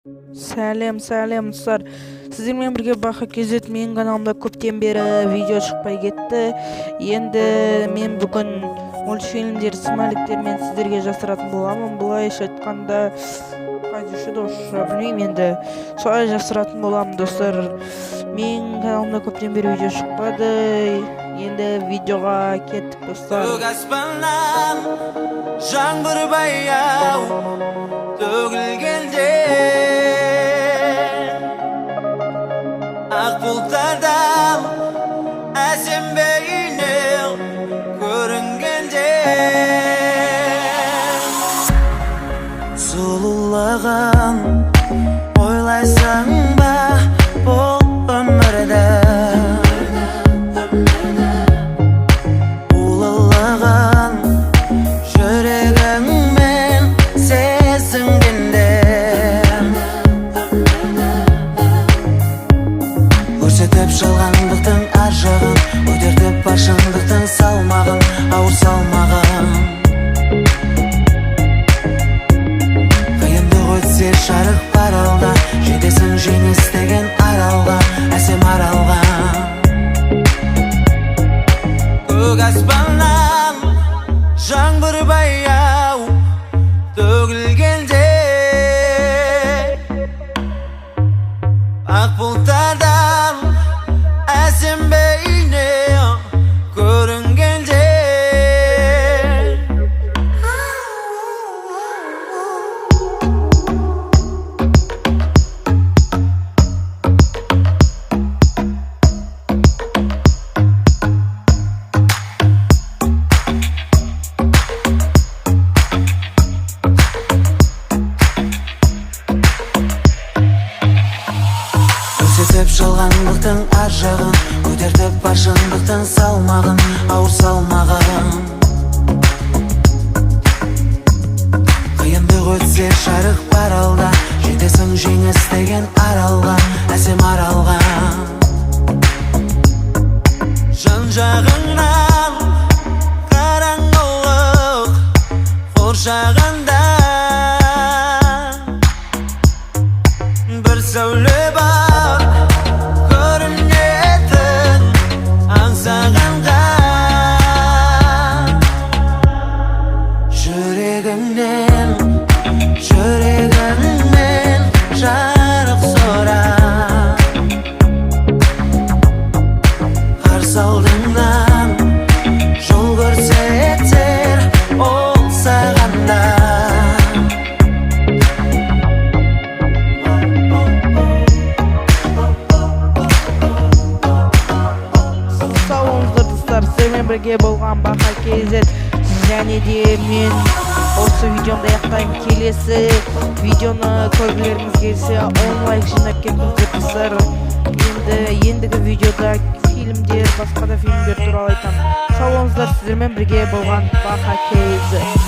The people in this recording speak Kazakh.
Сәлем, сәлем, достар. Сіздермен бірге Баха KZ. Менің каналымда көптен бері видео шықпай кетті. Енді мен бүгін мультфильмдер, смайликтермен сіздерге жасыратын боламын. Былайша айтқанда, қайдеуші орысша білмеймін енді. Солай жасыратын боламын, достар. Менің каналымда көптен бері видео шықпады. Енді видеоға кеттік, достар. Көк аспаннан жаңбыр баяу төгілгенде, ақ бұлттардан әсем бейнең көрінгенде, сұлулығын ойлайсың ба бұл өмірді, ұлылығын жүрегіңмен сезінгенде, көрсетіп жалғандықтың ар жағын, көтертіп бар шындықтың салмағын, ауыр салмағын. Қиындық өтсе, жарық бар алда, жетесің жеңіс деген аралға, әсем аралға. Көк аспаннан жаңбыр баяу төгілгенде, ақ бұлттардан әсем бейнең көрінгенде. Көрсетіп жалғандықтың ар жағын, көтертіп бар шындықтың салмағын, ауыр салмағын. Қиындық өтсе, жарық бар алда, жетесің жеңіс деген аралға, әсем аралға. Жан жағыңнан қараңғылық қоршағанда, бір сәуле бар көрінетін аңсағанға. Жүрегіңнен, жүрегіңнен жарық сұра, қарсы алдыңнан жол көрсетер ол саған да. Сау болыңыздар, достар. Сіздермен бірге болған Баха KZ. Және де мен осы видеомды аяқтаймын. Келесі видеоны көргілеріңіз келсе, 10 лайк жинап кетіңіздер, достар. Енді ендігі видеода фильмдер, басқа да фильмдер туралы айтамын. Сау болыңыздар, сіздермен бірге болған Баха KZ.